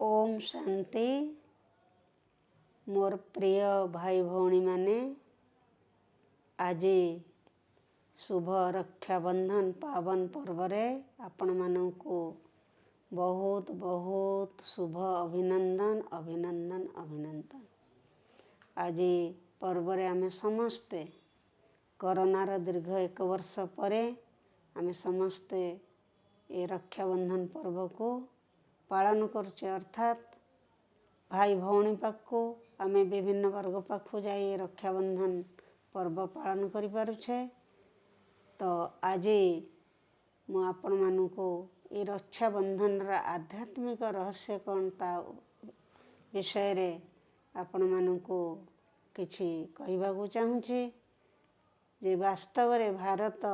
ଓମ୍ ଶାନ୍ତି। ମୋର ପ୍ରିୟ ଭାଇ ଭଉଣୀମାନେ, ଆଜି ଶୁଭ ରକ୍ଷାବନ୍ଧନ ପାବନ ପର୍ବରେ ଆପଣମାନଙ୍କୁ ବହୁତ ବହୁତ ଶୁଭ ଅଭିନନ୍ଦନ, ଅଭିନନ୍ଦନ, ଅଭିନନ୍ଦନ। ଆଜି ପର୍ବରେ ଆମେ ସମସ୍ତେ କରୋନାର ଦୀର୍ଘ ଏକ ବର୍ଷ ପରେ ଆମେ ସମସ୍ତେ ଏ ରକ୍ଷାବନ୍ଧନ ପର୍ବକୁ ପାଳନ କରୁଛେ। ଅର୍ଥାତ୍ ଭାଇ ଭଉଣୀ ପାଖକୁ, ଆମେ ବିଭିନ୍ନ ବର୍ଗ ପାଖକୁ ଯାଇ ରକ୍ଷାବନ୍ଧନ ପର୍ବ ପାଳନ କରିପାରୁଛେ। ତ ଆଜି ମୁଁ ଆପଣମାନଙ୍କୁ ଏ ରକ୍ଷାବନ୍ଧନର ଆଧ୍ୟାତ୍ମିକ ରହସ୍ୟ କ'ଣ, ତା ବିଷୟରେ ଆପଣମାନଙ୍କୁ କିଛି କହିବାକୁ ଚାହୁଁଛି ଯେ ବାସ୍ତବରେ ଭାରତ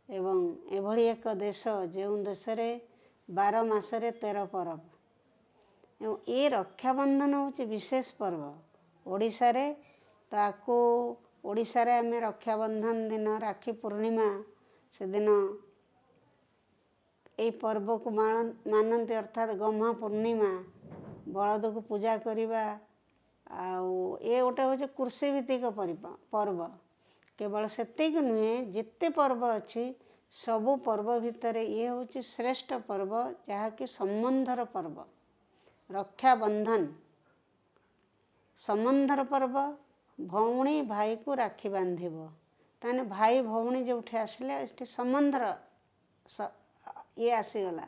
ଏବଂ ଏଭଳି ଏକ ଦେଶ, ଯେଉଁ ଦେଶରେ 12 ମାସରେ 13 ପରବ ଏବଂ ଏ ରକ୍ଷାବନ୍ଧନ ହେଉଛି ବିଶେଷ ପର୍ବ ଓଡ଼ିଶାରେ। ତାକୁ ଓଡ଼ିଶାରେ ଆମେ ରକ୍ଷାବନ୍ଧନ ଦିନ, ରାକ୍ଷୀ ପୂର୍ଣ୍ଣିମା ସେଦିନ ଏଇ ପର୍ବକୁ ମାନନ୍ତି। ଅର୍ଥାତ୍ ଗହ୍ମା ପୂର୍ଣ୍ଣିମା, ବଳଦକୁ ପୂଜା କରିବା, ଆଉ ଏ ଗୋଟେ ହେଉଛି କୃଷିଭିତ୍ତିକ ପର୍ବ। କେବଳ ସେତିକି ନୁହେଁ, ଯେତେ ପର୍ବ ଅଛି ସବୁ ପର୍ବ ଭିତରେ ଇଏ ହେଉଛି ଶ୍ରେଷ୍ଠ ପର୍ବ, ଯାହାକି ସମ୍ବନ୍ଧର ପର୍ବ। ରକ୍ଷାବନ୍ଧନ ସମ୍ବନ୍ଧର ପର୍ବ। ଭଉଣୀ ଭାଇକୁ ରାକ୍ଷୀ ବାନ୍ଧିବ। ତାହେଲେ ଭାଇ ଭଉଣୀ ଯେଉଁଠି ଆସିଲେ, ଏଠି ସମ୍ବନ୍ଧର ଇଏ ଆସିଗଲା।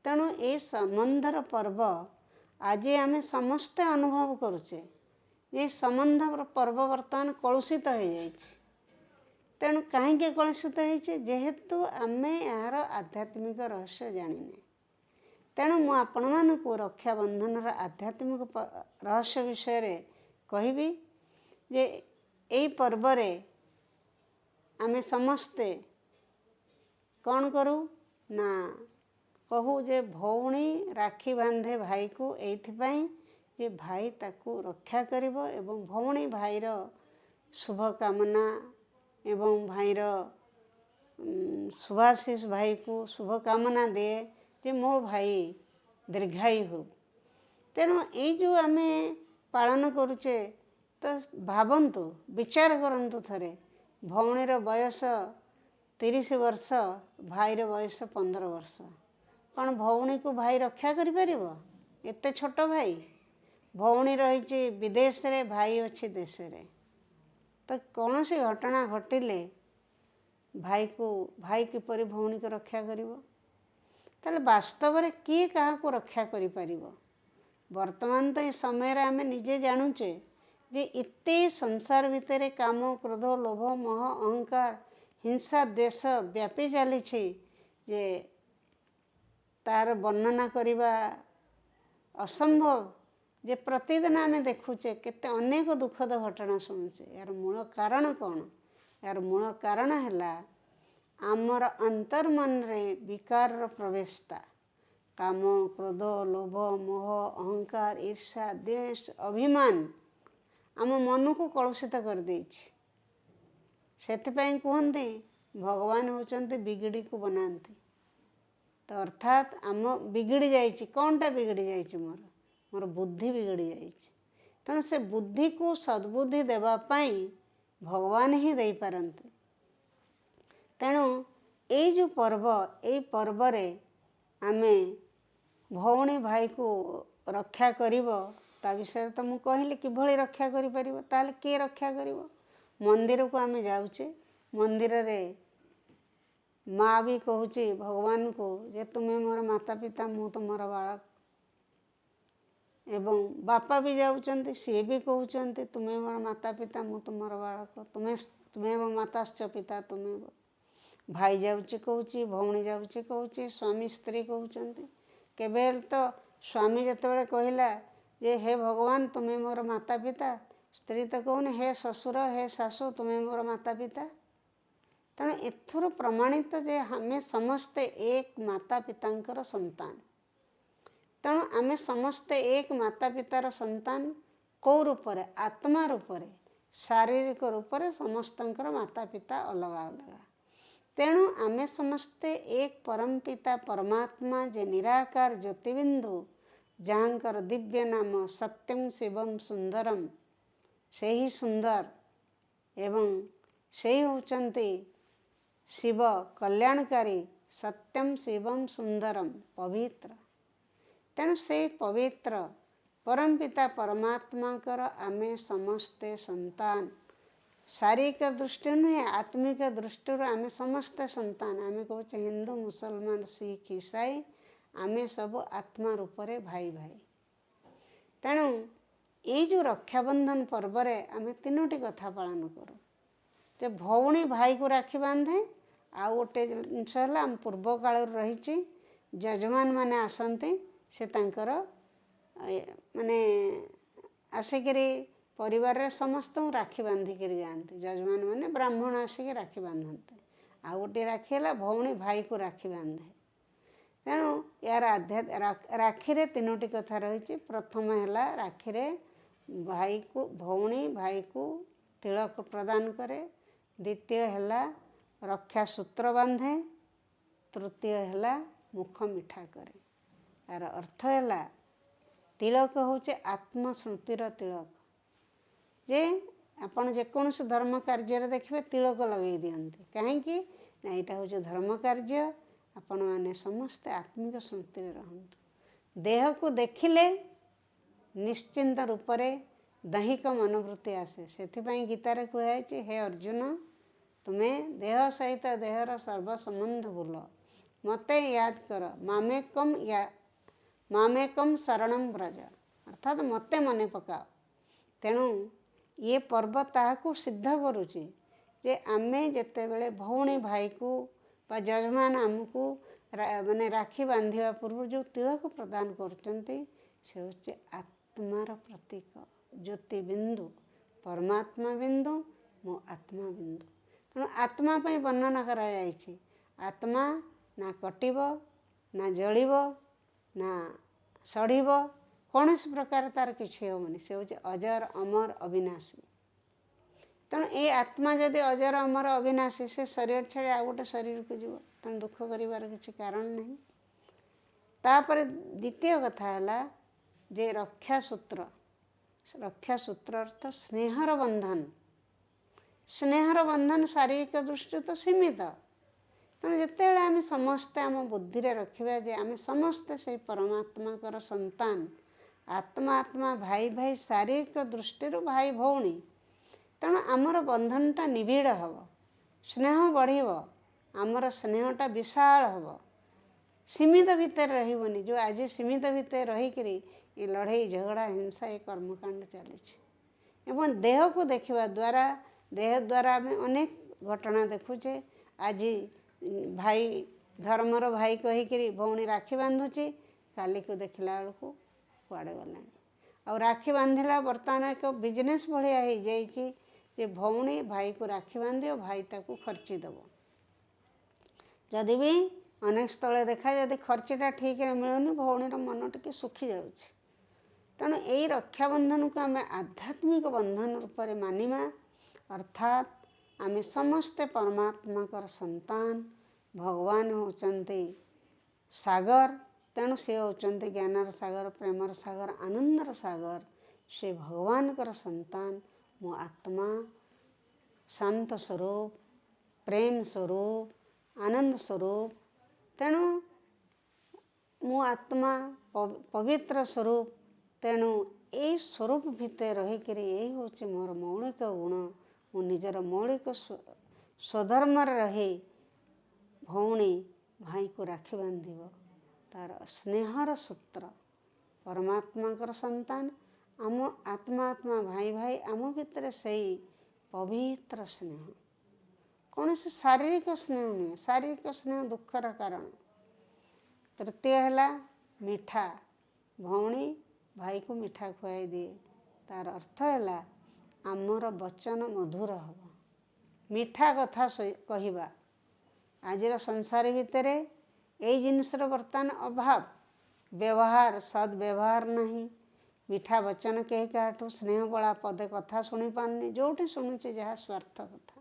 ତେଣୁ ଏଇ ସମ୍ବନ୍ଧର ପର୍ବ ଆଜି ଆମେ ସମସ୍ତେ ଅନୁଭବ କରୁଛେ ଯେ ସମ୍ବନ୍ଧ ପର୍ବ ବର୍ତ୍ତମାନ କଳୁଷିତ ହେଇଯାଇଛି। ତେଣୁ କାହିଁକି କଳୁଷିତ ହେଇଛି? ଯେହେତୁ ଆମେ ଏହାର ଆଧ୍ୟାତ୍ମିକ ରହସ୍ୟ ଜାଣିନେ। ତେଣୁ ମୁଁ ଆପଣମାନଙ୍କୁ ରକ୍ଷାବନ୍ଧନର ଆଧ୍ୟାତ୍ମିକ ରହସ୍ୟ ବିଷୟରେ କହିବି ଯେ ଏଇ ପର୍ବରେ ଆମେ ସମସ୍ତେ କ'ଣ କରୁ ନା କହୁ ଯେ ଭଉଣୀ ରାକ୍ଷୀ ବାନ୍ଧେ ଭାଇକୁ ଏଇଥିପାଇଁ ଯେ ଭାଇ ତାକୁ ରକ୍ଷା କରିବ, ଏବଂ ଭଉଣୀ ଭାଇର ଶୁଭକାମନା ଏବଂ ଭାଇର ଶୁଭାଶିଷ, ଭାଇକୁ ଶୁଭକାମନା ଦିଏ ଯେ ମୋ ଭାଇ ଦୀର୍ଘାୟୁ ହଉ। ତେଣୁ ଏଇ ଯେଉଁ ଆମେ ପାଳନ କରୁଛେ, ତ ଭାବନ୍ତୁ, ବିଚାର କରନ୍ତୁ ଥରେ। ଭଉଣୀର ବୟସ 30 ବର୍ଷ, ଭାଇର ବୟସ 15 ବର୍ଷ। କ'ଣ ଭଉଣୀକୁ ଭାଇ ରକ୍ଷା କରିପାରିବ? ଏତେ ଛୋଟ ଭାଇ। ଭଉଣୀ ରହିଛି ବିଦେଶରେ, ଭାଇ ଅଛି ଦେଶରେ। ତ କୌଣସି ଘଟଣା ଘଟିଲେ ଭାଇ କିପରି ଭଉଣୀକୁ ରକ୍ଷା କରିବ? ତାହେଲେ ବାସ୍ତବରେ କିଏ କାହାକୁ ରକ୍ଷା କରିପାରିବ? ବର୍ତ୍ତମାନ ତ ଏ ସମୟରେ ଆମେ ନିଜେ ଜାଣୁଛେ ଯେ ଏତେ ସଂସାର ଭିତରେ କାମ, କ୍ରୋଧ, ଲୋଭ, ମୋହ, ଅହଙ୍କାର, ହିଂସା, ଦ୍ୱେଷ ବ୍ୟାପି ଚାଲିଛି ଯେ ତାର ବର୍ଣ୍ଣନା କରିବା ଅସମ୍ଭବ। ଯେ ପ୍ରତିଦିନ ଆମେ ଦେଖୁଛେ, କେତେ ଅନେକ ଦୁଃଖଦ ଘଟଣା ଶୁଣୁଛେ। ଏହାର ମୂଳ କାରଣ କ'ଣ? ଏହାର ମୂଳ କାରଣ ହେଲା ଆମର ଅନ୍ତର୍ମନରେ ବିକାରର ପ୍ରବେଶତା। କାମ, କ୍ରୋଧ, ଲୋଭ, ମୋହ, ଅହଙ୍କାର, ଈର୍ଷା, ଦ୍ୱେଷ, ଅଭିମାନ ଆମ ମନକୁ କଳୁଷିତ କରିଦେଇଛି। ସେଥିପାଇଁ କୁହନ୍ତି, ଭଗବାନ ହେଉଛନ୍ତି ବିଗିଡ଼ିକୁ ବନାନ୍ତି। ତ ଅର୍ଥାତ୍ ଆମ ବିଗିଡ଼ି ଯାଇଛି। କ'ଣଟା ବିଗିଡ଼ି ଯାଇଛି? ମୋର ବୁଦ୍ଧି ବିଗିଡ଼ି ଯାଇଛି। ତେଣୁ ସେ ବୁଦ୍ଧିକୁ ସଦ୍ବୁଦ୍ଧି ଦେବା ପାଇଁ ଭଗବାନ ହିଁ ଦେଇପାରନ୍ତି। ତେଣୁ ଏଇ ଯେଉଁ ପର୍ବ, ଏଇ ପର୍ବରେ ଆମେ ଭଉଣୀ ଭାଇକୁ ରକ୍ଷା କରିବ, ତା ବିଷୟରେ ତ ମୁଁ କହିଲି କିଭଳି ରକ୍ଷା କରିପାରିବ। ତାହେଲେ କିଏ ରକ୍ଷା କରିବ? ମନ୍ଦିରକୁ ଆମେ ଯାଉଛେ। ମନ୍ଦିରରେ ମା ବି କହୁଛି ଭଗବାନଙ୍କୁ ଯେ ତୁମେ ମୋର ମାତା ପିତା, ମୁଁ ତୁମର ବାଳକ। ଏବଂ ବାପା ବି ଯାଉଛନ୍ତି, ସିଏ ବି କହୁଛନ୍ତି, ତୁମେ ମୋର ମାତା ପିତା, ମୁଁ ତୁମର ବାଳକ, ତୁମେ ମୋ ମାତାଶ୍ଚ ପିତା ତୁମେ। ଭାଇ ଯାଉଛି କହୁଛି, ଭଉଣୀ ଯାଉଛି କହୁଛି, ସ୍ୱାମୀ ସ୍ତ୍ରୀ କହୁଛନ୍ତି। କେବେ ହେଲେ ତ ସ୍ୱାମୀ ଯେତେବେଳେ କହିଲା ଯେ ହେ ଭଗବାନ, ତୁମେ ମୋର ମାତା ପିତା, ସ୍ତ୍ରୀ ତ କହୁନି, ହେ ଶ୍ୱଶୁର, ହେ ଶାଶୁ, ତୁମେ ମୋର ମାତା ପିତା। ତେଣୁ ଏଥିରୁ ପ୍ରମାଣିତ ଯେ ଆମେ ସମସ୍ତେ ଏକ ମାତା ପିତାଙ୍କର ସନ୍ତାନ। ତେଣୁ ଆମେ ସମସ୍ତେ ଏକ ମାତା ପିତାର ସନ୍ତାନ। କେଉଁ ରୂପରେ? ଆତ୍ମା ରୂପରେ। ଶାରୀରିକ ରୂପରେ ସମସ୍ତଙ୍କର ମାତା ପିତା ଅଲଗା ଅଲଗା। ତେଣୁ ଆମେ ସମସ୍ତେ ଏକ ପରମ ପିତା ପରମାତ୍ମା, ଯେ ନିରାକାର ଜ୍ୟୋତିବିନ୍ଦୁ, ଯାହାଙ୍କର ଦିବ୍ୟ ନାମ ସତ୍ୟଂ ଶିବಂ ସୁନ୍ଦରମ୍, ସେହି ସୁନ୍ଦର ଏବଂ ସେଇ ହେଉଛନ୍ତି ଶିବ କଲ୍ୟାଣକାରୀ, ସତ୍ୟಂ ଶିବಂ ସୁନ୍ଦରମ୍, ପବିତ୍ର। ତେଣୁ ସେଇ ପବିତ୍ର ପରମପିତା ପରମାତ୍ମାଙ୍କର ଆମେ ସମସ୍ତେ ସନ୍ତାନ। ଶାରୀରିକ ଦୃଷ୍ଟିରୁ ନୁହେଁ, ଆତ୍ମିକ ଦୃଷ୍ଟିରୁ ଆମେ ସମସ୍ତେ ସନ୍ତାନ। ଆମେ କହୁଛେ ହିନ୍ଦୁ, ମୁସଲମାନ, ଶିଖ, ଇସାଇ, ଆମେ ସବୁ ଆତ୍ମା ରୂପରେ ଭାଇ ଭାଇ। ତେଣୁ ଏଇ ଯେଉଁ ରକ୍ଷାବନ୍ଧନ ପର୍ବରେ ଆମେ ତିନୋଟି କଥା ପାଳନ କରୁ, ଯେ ଭଉଣୀ ଭାଇକୁ ରାକ୍ଷୀ ବାନ୍ଧେ। ଆଉ ଗୋଟେ ଜିନିଷ ହେଲା, ଆମ ପୂର୍ବ କାଳରୁ ରହିଛି, ଯଜମାନ ମାନେ ଆସନ୍ତି, ସେ ତାଙ୍କର ମାନେ ଆସିକିରି ପରିବାରରେ ସମସ୍ତଙ୍କୁ ରାକ୍ଷୀ ବାନ୍ଧିକିରି ଯାଆନ୍ତି। ଯଜମାନ ମାନେ ବ୍ରାହ୍ମଣ ଆସିକି ରାକ୍ଷୀ ବାନ୍ଧନ୍ତି। ଆଉ ଗୋଟିଏ ରାକ୍ଷୀ ହେଲା ଭଉଣୀ ଭାଇକୁ ରାକ୍ଷୀ ବାନ୍ଧେ। ତେଣୁ ଏହାର ରାକ୍ଷୀରେ ତିନୋଟି କଥା ରହିଛି। ପ୍ରଥମ ହେଲା, ରାକ୍ଷୀରେ ଭାଇକୁ ଭଉଣୀ ଭାଇକୁ ତିଳକ ପ୍ରଦାନ କରେ। ଦ୍ୱିତୀୟ ହେଲା ରକ୍ଷା ସୂତ୍ର ବାନ୍ଧେ। ତୃତୀୟ ହେଲା ମୁଖ ମିଠା କରେ। ଏହାର ଅର୍ଥ ହେଲା, ତିଳକ ହେଉଛି ଆତ୍ମସ୍ମୃତିର ତିଳକ, ଯେ ଆପଣ ଯେକୌଣସି ଧର୍ମ କାର୍ଯ୍ୟରେ ଦେଖିବେ ତିଳକ ଲଗାଇ ଦିଅନ୍ତି। କାହିଁକି ନା ଏଇଟା ହେଉଛି ଧର୍ମ କାର୍ଯ୍ୟ। ଆପଣମାନେ ସମସ୍ତେ ଆତ୍ମିକ ସ୍ମୃତିରେ ରହନ୍ତୁ। ଦେହକୁ ଦେଖିଲେ ନିଶ୍ଚିନ୍ତ ରୂପରେ ଦୈହିକ ମନୋବୃତ୍ତି ଆସେ। ସେଥିପାଇଁ ଗୀତାରେ କୁହାଯାଇଛି, ହେ ଅର୍ଜୁନ, ତୁମେ ଦେହ ସହିତ ଦେହର ସର୍ବ ସମ୍ବନ୍ଧ ଭୁଲ, ମୋତେ ୟାଦ କର। ମାମେକମ୍ ୟା ମାମେକମ୍ ଶରଣମ୍ ବ୍ରଜ, ଅର୍ଥାତ୍ ମୋତେ ମନେ ପକାଅ। ତେଣୁ ଇଏ ପର୍ବ ତାହାକୁ ସିଦ୍ଧ କରୁଛି ଯେ ଆମେ ଯେତେବେଳେ ଭଉଣୀ ଭାଇକୁ ବା ଯଜମାନ ଆମକୁ ମାନେ ରାକ୍ଷୀ ବାନ୍ଧିବା ପୂର୍ବରୁ ଯେଉଁ ତିଳକ ପ୍ରଦାନ କରୁଛନ୍ତି, ସେ ହେଉଛି ଆତ୍ମାର ପ୍ରତୀକ, ଜ୍ୟୋତି ବିନ୍ଦୁ, ପରମାତ୍ମା ବିନ୍ଦୁ, ମୋ ଆତ୍ମା ବିନ୍ଦୁ। ତେଣୁ ଆତ୍ମା ପାଇଁ ବର୍ଣ୍ଣନା କରାଯାଇଛି, ଆତ୍ମା ନା କଟିବ, ନା ଜଳିବ, ନା ସଢ଼ିବ, କୌଣସି ପ୍ରକାର ତାର କିଛି ହେବନି। ସେ ହେଉଛି ଅଜର ଅମର ଅବିନାଶୀ। ତେଣୁ ଏଇ ଆତ୍ମା ଯଦି ଅଜର ଅମର ଅବିନାଶୀ, ସେ ଶରୀର ଛାଡ଼ି ଆଉ ଗୋଟେ ଶରୀରକୁ ଯିବ, ତେଣୁ ଦୁଃଖ କରିବାର କିଛି କାରଣ ନାହିଁ। ତାପରେ ଦ୍ୱିତୀୟ କଥା ହେଲା ଯେ ରକ୍ଷା ସୂତ୍ର। ରକ୍ଷା ସୂତ୍ର ଅର୍ଥ ସ୍ନେହର ବନ୍ଧନ। ସ୍ନେହର ବନ୍ଧନ ଶାରୀରିକ ଦୃଷ୍ଟିରୁ ତ ସୀମିତ। ତେଣୁ ଯେତେବେଳେ ଆମେ ସମସ୍ତେ ଆମ ବୁଦ୍ଧିରେ ରଖିବା ଯେ ଆମେ ସମସ୍ତେ ସେଇ ପରମାତ୍ମାଙ୍କର ସନ୍ତାନ, ଆତ୍ମା ଆତ୍ମା ଭାଇ ଭାଇ, ଶାରୀରିକ ଦୃଷ୍ଟିରୁ ଭାଇ ଭଉଣୀ, ତେଣୁ ଆମର ବନ୍ଧନଟା ନିବିଡ଼ ହେବ, ସ୍ନେହ ବଢ଼ିବ, ଆମର ସ୍ନେହଟା ବିଶାଳ ହେବ, ସୀମିତ ଭିତରେ ରହିବନି। ଯେଉଁ ଆଜି ସୀମିତ ଭିତରେ ରହିକରି ଏ ଲଢ଼େଇ ଝଗଡ଼ା ହିଂସା ଏ କର୍ମକାଣ୍ଡ ଚାଲିଛି। ଏବଂ ଦେହକୁ ଦେଖିବା ଦ୍ୱାରା, ଦେହ ଦ୍ୱାରା ଆମେ ଅନେକ ଘଟଣା ଦେଖୁଛେ। ଆଜି ଭାଇ ଧର୍ମର ଭାଇ କହିକିରି ଭଉଣୀ ରାକ୍ଷୀ ବାନ୍ଧୁଛି, କାଲିକୁ ଦେଖିଲା ବେଳକୁ କୁଆଡ଼େ ଗଲାଣି। ଆଉ ରାକ୍ଷୀ ବାନ୍ଧିଲା ବର୍ତ୍ତମାନ ଏକ ବିଜନେସ୍ ଭଳିଆ ହେଇଯାଇଛି ଯେ ଭଉଣୀ ଭାଇକୁ ରାକ୍ଷୀ ବାନ୍ଧିବ, ଭାଇ ତାକୁ ଖର୍ଚ୍ଚି ଦେବ। ଯଦି ବି ଅନେକ ସ୍ଥଳେ ଦେଖା, ଯଦି ଖର୍ଚ୍ଚଟା ଠିକରେ ମିଳୁନି, ଭଉଣୀର ମନ ଟିକେ ଶୁଖି ଯାଉଛି। ତେଣୁ ଏଇ ରକ୍ଷାବନ୍ଧନକୁ ଆମେ ଆଧ୍ୟାତ୍ମିକ ବନ୍ଧନ ରୂପରେ ମାନିବା, ଅର୍ଥାତ୍ ଆମେ ସମସ୍ତେ ପରମାତ୍ମାଙ୍କର ସନ୍ତାନ। ଭଗବାନ ହେଉଛନ୍ତି ସାଗର, ତେଣୁ ସେ ହେଉଛନ୍ତି ଜ୍ଞାନର ସାଗର, ପ୍ରେମର ସାଗର, ଆନନ୍ଦର ସାଗର। ସେ ଭଗବାନଙ୍କର ସନ୍ତାନ। ମୋ ଆତ୍ମା ଶାନ୍ତ ସ୍ୱରୂପ, ପ୍ରେମ ସ୍ୱରୂପ, ଆନନ୍ଦ ସ୍ୱରୂପ। ତେଣୁ ମୁଁ ଆତ୍ମା ପବିତ୍ର ସ୍ୱରୂପ। ତେଣୁ ଏଇ ସ୍ୱରୂପ ଭିତରେ ରହିକରି ଏଇ ହେଉଛି ମୋର ମୌଳିକ ଗୁଣ। ମୁଁ ନିଜର ମୌଳିକ ସ୍ୱଧର୍ମରେ ରହି ଭଉଣୀ ଭାଇକୁ ରାକ୍ଷୀ ବାନ୍ଧିବ, ତାର ସ୍ନେହର ସୂତ୍ର। ପରମାତ୍ମାଙ୍କର ସନ୍ତାନ ଆମ ଆତ୍ମା ଆତ୍ମା ଭାଇ ଭାଇ, ଆମ ଭିତରେ ସେଇ ପବିତ୍ର ସ୍ନେହ, କୌଣସି ଶାରୀରିକ ସ୍ନେହ ନୁହେଁ। ଶାରୀରିକ ସ୍ନେହ ଦୁଃଖର କାରଣ। ତୃତୀୟ ହେଲା ମିଠା। ଭଉଣୀ ଭାଇକୁ ମିଠା ଖୁଆଇ ଦିଏ, ତାର ଅର୍ଥ ହେଲା ଆମର ବଚନ ମଧୁର ହେବ, ମିଠା କଥା କହିବା। ଆଜିର ସଂସାର ଭିତରେ ଏଇ ଜିନିଷର ବର୍ତ୍ତମାନ ଅଭାବ। ବ୍ୟବହାର, ସଦ୍ବ୍ୟବହାର ନାହିଁ। ମିଠା ବଚନ କେହି କାହାଠୁ ସ୍ନେହ ବଳା ପଦେ କଥା ଶୁଣିପାରୁନି, ଯେଉଁଠି ଶୁଣୁଛି ଯାହା ସ୍ୱାର୍ଥ କଥା।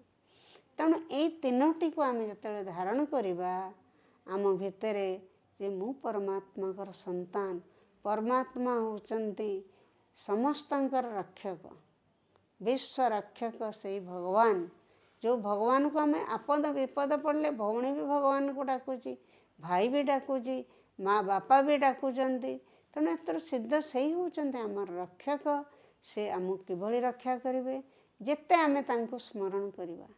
ତେଣୁ ଏଇ ତିନୋଟିକୁ ଆମେ ଯେତେବେଳେ ଧାରଣ କରିବା ଆମ ଭିତରେ ଯେ ମୁଁ ପରମାତ୍ମାଙ୍କର ସନ୍ତାନ, ପରମାତ୍ମା ହେଉଛନ୍ତି ସମସ୍ତଙ୍କର ରକ୍ଷକ, ବିଶ୍ୱ ରକ୍ଷକ ସେଇ ଭଗବାନ। ଯେଉଁ ଭଗବାନଙ୍କୁ ଆମେ ଆପଦ ବିପଦ ପଡ଼ିଲେ ଭଉଣୀ ବି ଭଗବାନଙ୍କୁ ଡାକୁଛି, ଭାଇ ବି ଡାକୁଛି, ମା ବାପା ବି ଡାକୁଛନ୍ତି। ତେଣୁ ଏଥିରୁ ସିଦ୍ଧ ସେଇ ହେଉଛନ୍ତି ଆମର ରକ୍ଷକ। ସେ ଆମକୁ କିଭଳି ରକ୍ଷା କରିବେ? ଯେତେ ଆମେ ତାଙ୍କୁ ସ୍ମରଣ କରିବା,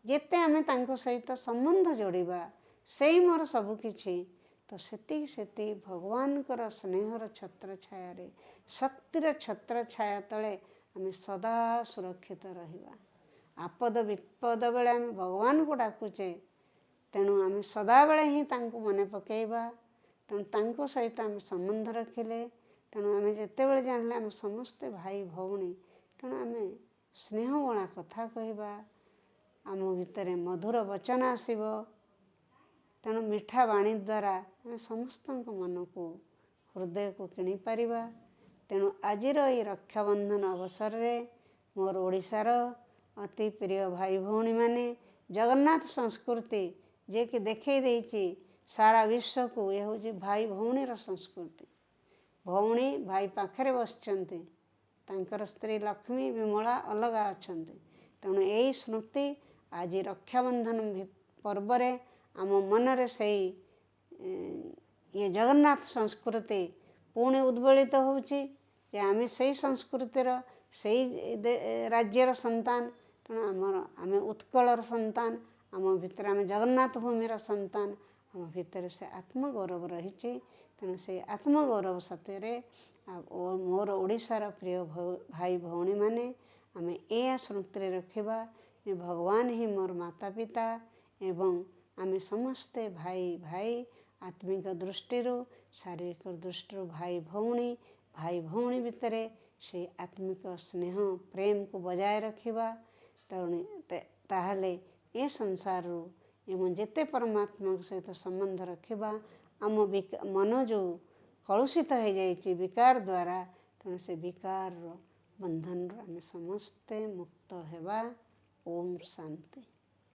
ଯେତେ ଆମେ ତାଙ୍କ ସହିତ ସମ୍ବନ୍ଧ ଯୋଡ଼ିବା, ସେଇ ମୋର ସବୁକିଛି, ତ ସେତିକି ସେତିକି ଭଗବାନଙ୍କର ସ୍ନେହର ଛତ୍ର ଛାୟାରେ, ଶକ୍ତିର ଛତ୍ର ଛାୟା ତଳେ ଆମେ ସଦା ସୁରକ୍ଷିତ ରହିବା। ଆପଦ ବିପଦ ବେଳେ ଆମେ ଭଗବାନଙ୍କୁ ଡାକୁଛେ, ତେଣୁ ଆମେ ସଦାବେଳେ ହିଁ ତାଙ୍କୁ ମନେ ପକାଇବା। ତେଣୁ ତାଙ୍କ ସହିତ ଆମେ ସମ୍ବନ୍ଧ ରଖିଲେ, ତେଣୁ ଆମେ ଯେତେବେଳେ ଜାଣିଲେ ଆମେ ସମସ୍ତେ ଭାଇ ଭଉଣୀ, ତେଣୁ ଆମେ ସ୍ନେହମୂଳା କଥା କହିବା, ଆମ ଭିତରେ ମଧୁର ବଚନ ଆସିବ। ତେଣୁ ମିଠା ବାଣୀ ଦ୍ୱାରା ଆମେ ସମସ୍ତଙ୍କ ମନକୁ, ହୃଦୟକୁ କିଣିପାରିବା। ତେଣୁ ଆଜିର ଏଇ ରକ୍ଷାବନ୍ଧନ ଅବସରରେ ମୋର ଓଡ଼ିଶାର ଅତି ପ୍ରିୟ ଭାଇ ଭଉଣୀମାନେ, ଜଗନ୍ନାଥ ସଂସ୍କୃତି ଯିଏକି ଦେଖେଇ ଦେଇଛି ସାରା ବିଶ୍ୱକୁ, ଏ ହେଉଛି ଭାଇ ଭଉଣୀର ସଂସ୍କୃତି। ଭଉଣୀ ଭାଇ ପାଖରେ ବସିଛନ୍ତି, ତାଙ୍କର ସ୍ତ୍ରୀ ଲକ୍ଷ୍ମୀ ବିମଳା ଅଲଗା ଅଛନ୍ତି। ତେଣୁ ଏଇ ସ୍ମୃତି ଆଜି ରକ୍ଷାବନ୍ଧନ ପର୍ବରେ ଆମ ମନରେ ସେଇ ଇଏ ଜଗନ୍ନାଥ ସଂସ୍କୃତି ପୁଣି ଉଦ୍ବେଳିତ ହେଉଛି ଯେ ଆମେ ସେଇ ସଂସ୍କୃତିର, ସେଇ ରାଜ୍ୟର ସନ୍ତାନ। ତେଣୁ ଆମର ଆମେ ଉତ୍କଳର ସନ୍ତାନ, ଆମ ଭିତରେ ଆମେ ଜଗନ୍ନାଥ ଭୂମିର ସନ୍ତାନ, ଆମ ଭିତରେ ସେ ଆତ୍ମଗୌରବ ରହିଛି। ତେଣୁ ସେଇ ଆତ୍ମଗୌରବ ସତ୍ୟରେ ମୋର ଓଡ଼ିଶାର ପ୍ରିୟ ଭାଇ ଭଉଣୀମାନେ, ଆମେ ଏଇଆ ସ୍ମୃତିରେ ରଖିବା ଯେ ଭଗବାନ ହିଁ ମୋର ମାତା ପିତା ଏବଂ ଆମେ ସମସ୍ତେ ଭାଇ ଭାଇ, ଆତ୍ମିକ ଦୃଷ୍ଟିରୁ, ଶାରୀରିକ ଦୃଷ୍ଟିରୁ ଭାଇ ଭଉଣୀ। ଭାଇ ଭଉଣୀ ଭିତରେ ସେଇ ଆତ୍ମିକ ସ୍ନେହ ପ୍ରେମକୁ ବଜାୟ ରଖିବା। ତେଣୁ ତାହେଲେ ଏ ସଂସାରରୁ ଏବଂ ଯେତେ ପରମାତ୍ମାଙ୍କ ସହିତ ସମ୍ବନ୍ଧ ରଖିବା, ଆମ ମନ ଯେଉଁ କଳୁଷିତ ହେଇଯାଇଛି ବିକାର ଦ୍ୱାରା, ତେଣୁ ସେ ବିକାରର ବନ୍ଧନରୁ ଆମେ ସମସ୍ତେ ମୁକ୍ତ ହେବା। ଓମ୍ ଶାନ୍ତି।